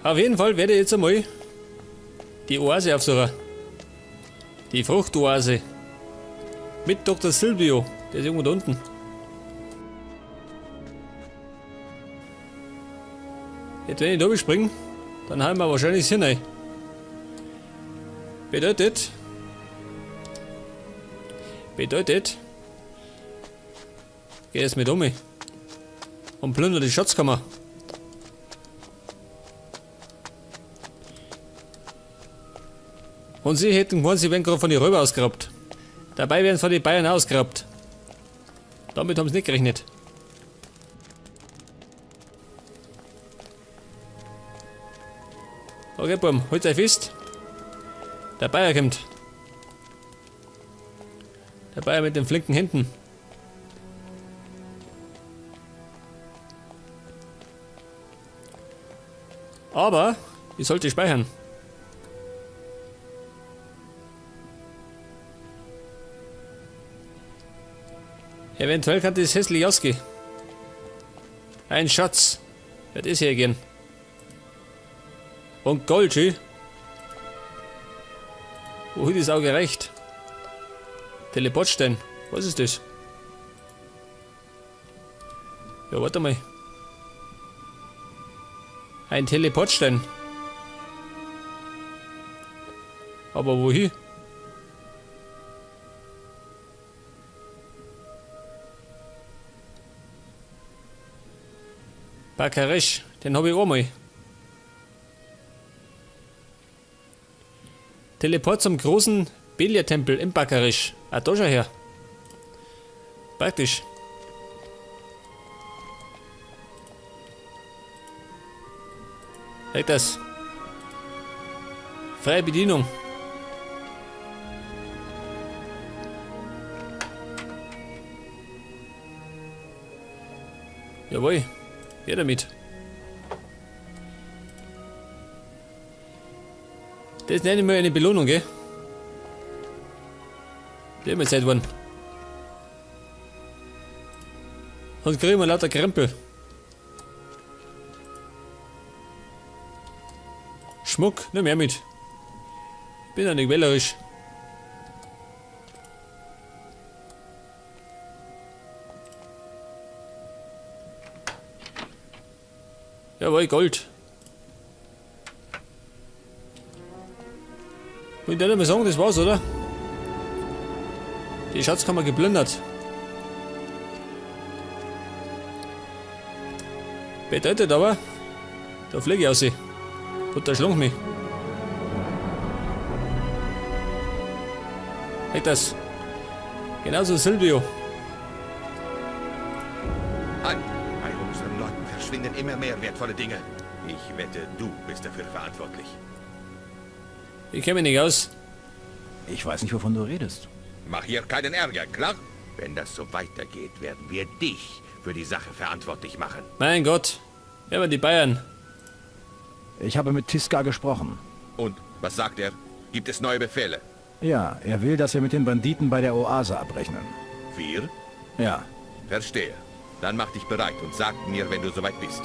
Auf jeden Fall werde ich jetzt einmal die Oase aufsuchen. Die Fruchtoase. Mit Dr. Silvio. Der ist irgendwo da unten. Jetzt wenn ich da springe, dann haben wir wahrscheinlich das Hirn. Bedeutet, bedeutet, geh jetzt mit um und plündere die Schatzkammer. Und sie hätten gemeint, sie werden gerade von den Räubern ausgeraubt. Dabei werden von den Bayern ausgeraubt. Damit haben sie nicht gerechnet. Okay, Buam, holt euch fest. Der Bayer kommt. Der Bayer mit den flinken Händen. Aber ich sollte speichern. Eventuell kann das hässlich ausgehen. Ein Schatz. Wird das hier gehen. Und Gold, schön. Wohin ist auch gerecht? Teleportstein. Was ist das? Ja, warte mal. Ein Teleportstein. Aber wohin? Bakaresh, den habe ich auch mal. Teleport zum großen Belia-Tempel im Bakaresh. Ah, da schau her. Praktisch. Halt das. Freie Bedienung. Jawohl. Her damit. Das nenne ich mal eine Belohnung, gell? Die haben wir Zeit worden. Und kriegen wir lauter Krempel. Schmuck, nimm her mit. Ich bin ja nicht wählerisch. Jawohl, Gold. Und ich mal sagen, das war's, oder? Die Schatzkammer geplündert. Bedeutet aber, da fliege ich raus. Und da schlug mich. Hey, das. Genauso Silvio. Halt! Bei unseren Leuten verschwinden immer mehr wertvolle Dinge. Ich wette, du bist dafür verantwortlich. Ich kenne mich nicht aus. Ich weiß nicht, wovon du redest. Mach hier keinen Ärger, klar? Wenn das so weitergeht, werden wir dich für die Sache verantwortlich machen. Mein Gott. Wer waren die Bayern? Ich habe mit Tiska gesprochen. Und was sagt er? Gibt es neue Befehle? Ja, er will, dass wir mit den Banditen bei der Oase abrechnen. Wir? Ja. Verstehe. Dann mach dich bereit und sag mir, wenn du soweit bist.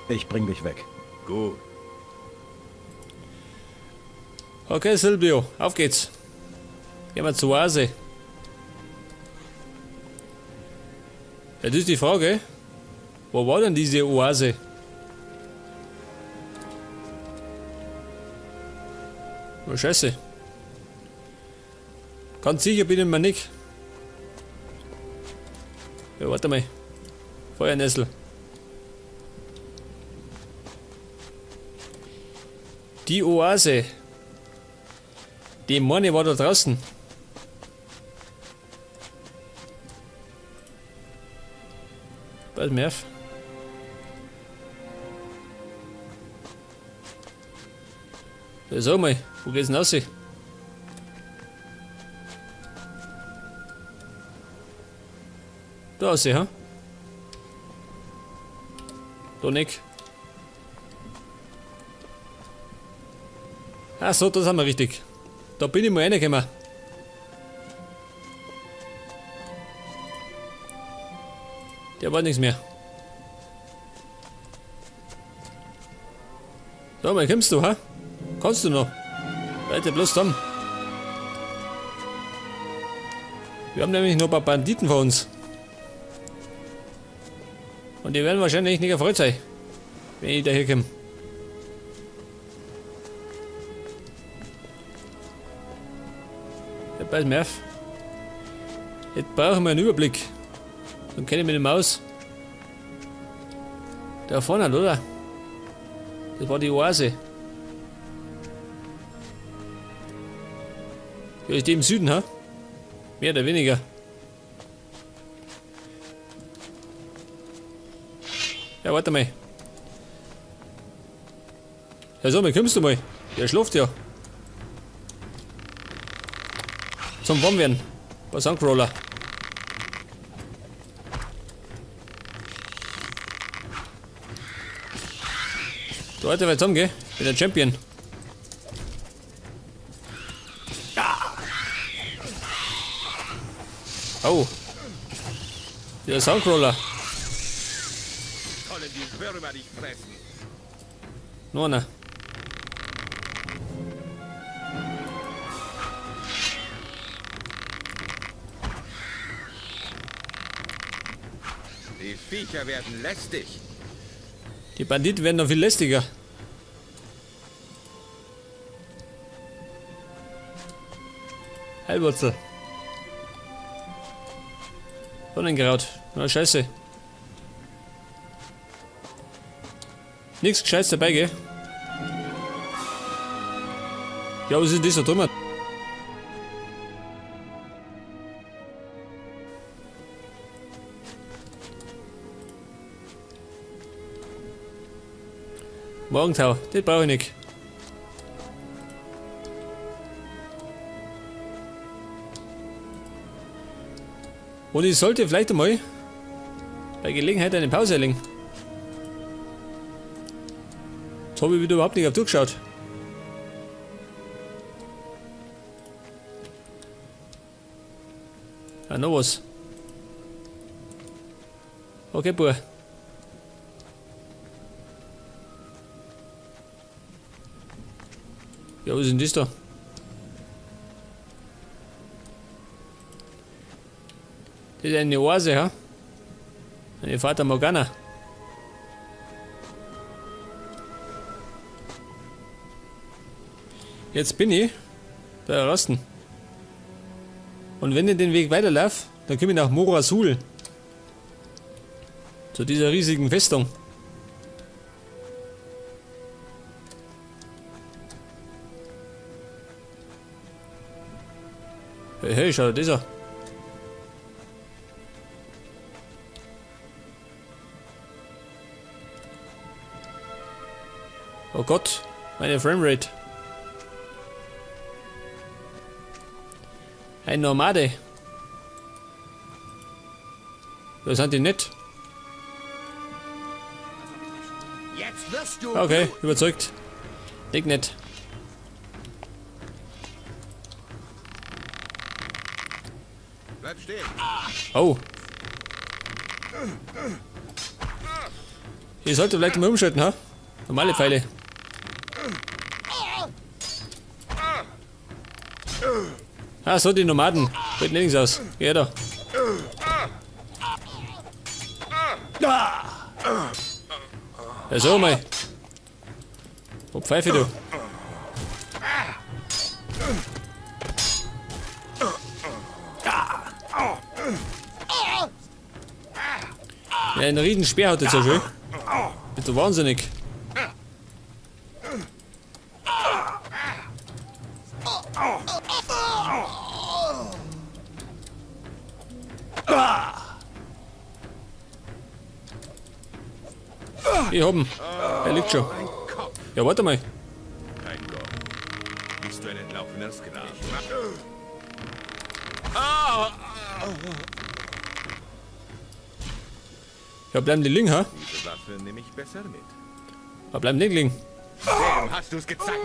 Ich bring dich weg. Gut. Okay, Silvio, auf geht's. Gehen wir zur Oase. Ja, das ist die Frage. Wo war denn diese Oase? Oh, Scheiße. Ganz sicher bin ich mir nicht. Ja, warte mal. Feuernessel. Die Oase. Die Money war da draußen. Pass mir auf. Ja, sag mal, wo geht's denn raus? Da raus, ha? Da nicht. Ach so, das haben wir richtig. Da bin ich mal reingekommen. Der war nichts mehr. So, mal kommst du, ha? Kannst du noch? Weiter bloß dann. Wir haben nämlich noch ein paar Banditen vor uns. Und die werden wahrscheinlich nicht erfreut sein, wenn ich da hier komme. Ja, pass mir auf. Jetzt brauchen wir einen Überblick. Dann kenne ich mich nicht mehr aus. Da vorne, oder? Das war die Oase. Ja, ist die im Süden, ha? Mehr oder weniger. Ja, warte mal. Ja, so, mal kommst du mal. Der schläft ja. Zum warm werden. Bei Suncrawler. Du Alter, weit zusammen, gell? Bin der Champion. Oh. Der Soundcrawler. Sollen die Würmer dich fressen? Nur einer. Die Viecher werden lästig. Die Banditen werden noch viel lästiger. Heilwurzel. Sonnenkraut. Na, scheiße. Nichts Gescheites dabei, gell? Ja, was ist denn das da drüben? Morgentau, das brauche ich nicht. Und ich sollte vielleicht einmal bei Gelegenheit eine Pause erlegen. Jetzt habe ich wieder überhaupt nicht auf durchgeschaut. Ah, noch was. Okay, Bub. Ja, was ist denn das da? Das ist eine Oase, ha? Eine Fata Morgana. Jetzt bin ich bei Rasten. Und wenn ich den Weg weiterlaufe, dann komme ich nach Mora Azul. Zu dieser riesigen Festung. Hey, hey, schau dir das an. Oh Gott, meine Framerate. Ein Nomade. Da sind die nett. Jetzt wirst du. Okay, überzeugt. Dick nett. Bleib stehen. Oh. Ich sollte vielleicht mal umschalten, ha? Normale Pfeile. Ah, so, die Nomaden. Fällt nirgends aus. Geh da. Ja, so mal. Wo Pfeife du? Ja, einen riesen Speer hat jetzt ja schon. Bist du wahnsinnig? Ich hab ihn. Er liegt schon. Mein Kopf. Ja, warte mal. Kein Gott. Bist du ein entlaufener Sklave? Ja, bleiben die liegen, ha? Diese Waffe nehme ich besser mit. Ja, bleiben die liegen. Wem hast du's gezeigt?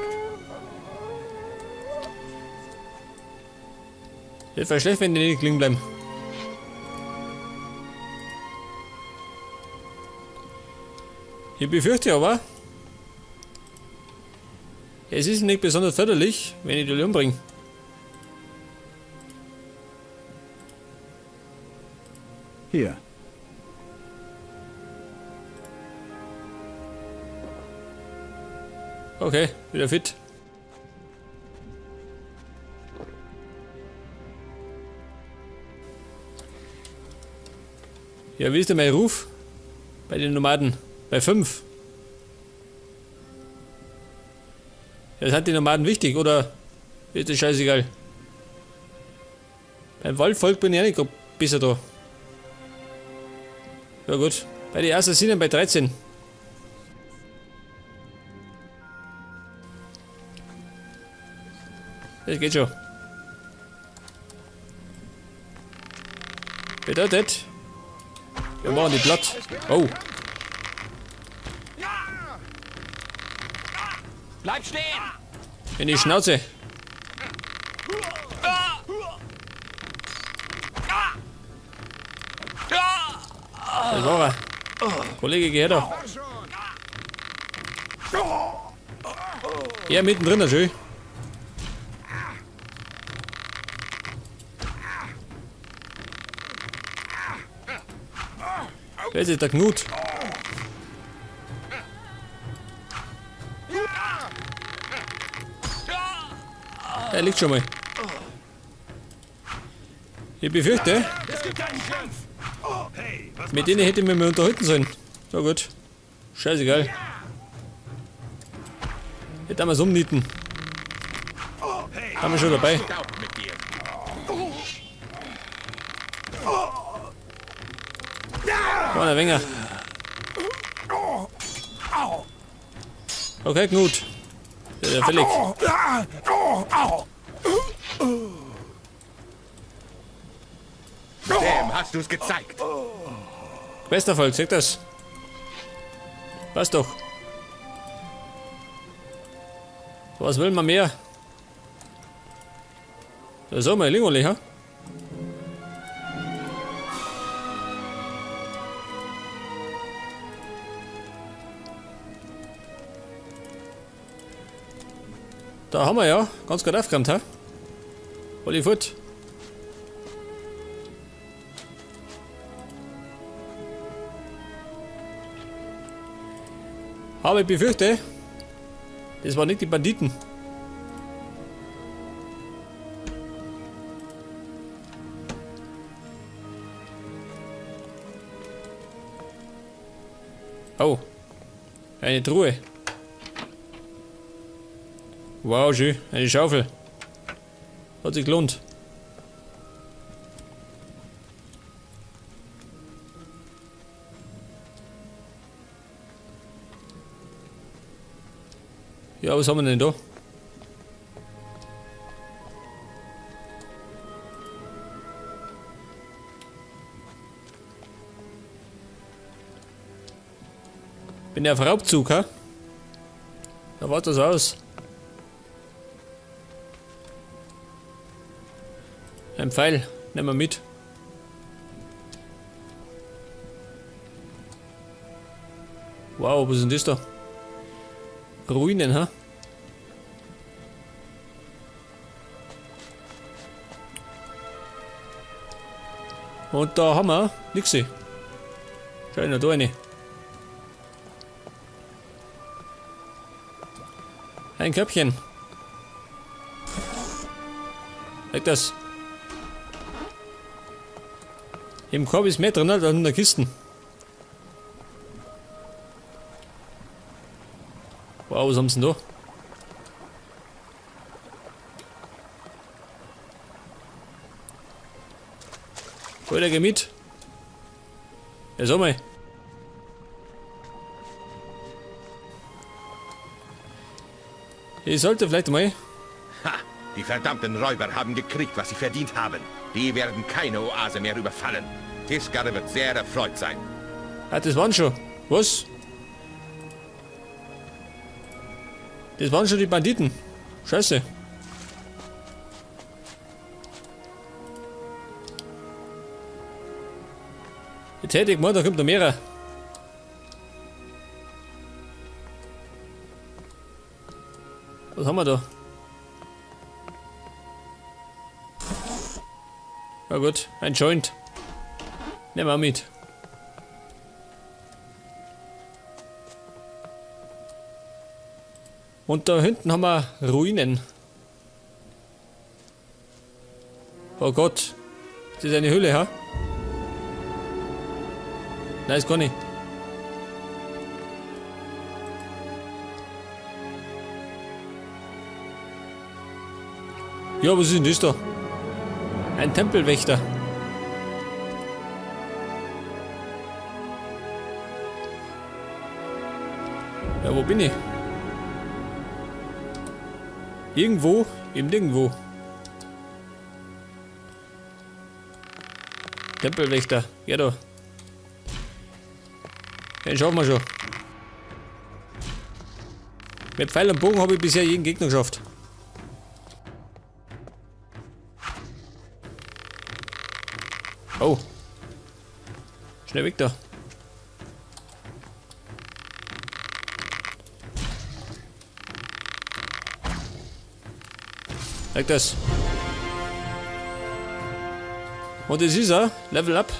Das wäre schlecht, wenn die nicht liegen bleiben. Ich befürchte aber, Es ist nicht besonders förderlich, wenn ich die umbringe. Hier. Okay, wieder fit. Ja, wie ist denn mein Ruf? Bei den Nomaden. Bei 5. Ja, sind die Nomaden wichtig, oder ist das scheißegal? Beim Waldvolk bin ich auch nicht grad besser da. Ja gut. Bei den Assassinen bei 13. Das geht schon. Bedeutet, wir machen die platt. Oh, Bleib stehen! in die Schnauze. Das war er. Kollege, geh her da. Ja, mittendrin, schön. Wer ist der Knut? Er liegt schon mal. Ich befürchte, mit denen hätte ich mich mal unterhalten sollen. So gut. Scheißegal. Hätte wir umnieten. Haben wir schon dabei. Staub mit dir. War ein wenger. Okay, Knut. Der ist ja fällig. Dem hast du's gezeigt. Questerfolg, sag das. Passt doch. Was will man mehr? Da so mal Lingoli, ha? Da haben wir ja ganz gut aufgeräumt, ha? Olli fort. Aber ich befürchte, das waren nicht die Banditen. Oh, eine Truhe. Wow, schön, eine Schaufel. Hat sich gelohnt. Ja, was haben wir denn da? Bin ja auf Raubzug, ha? Da war das aus. Ein Pfeil, nehmen wir mit. Wow, was ist denn das da? Ruinen, ha? Und da haben wir nix. Schau noch da rein. Ein Köpfchen. Weg das. Im Korb ist mehr drin als in der Kiste. Wow, was haben sie denn da? Alter, geh mit. Ja, sag mal. Ich sollte vielleicht mal. Ha! Die verdammten Räuber haben gekriegt, was sie verdient haben. Die werden keine Oase mehr überfallen. Tiskar wird sehr erfreut sein. Ah, das waren schon. Was? Das waren schon die Banditen. Scheiße. Jetzt hätte ich gemeint, da kommt noch mehrer. Was haben wir da? Ja gut, ein Joint. Nehmen wir mit. Und da hinten haben wir Ruinen. Oh Gott. Das ist eine Höhle, ha? Nein, ist gar nicht. Ja, was ist denn das da? Ein Tempelwächter. Ja, wo bin ich? Irgendwo im Nirgendwo. Tempelwächter. Ja da. Den schaffen wir schon. Mit Pfeil und Bogen habe ich bisher jeden Gegner geschafft. Oh. Schnell weg da. Weg das. Und es ist er. Level up.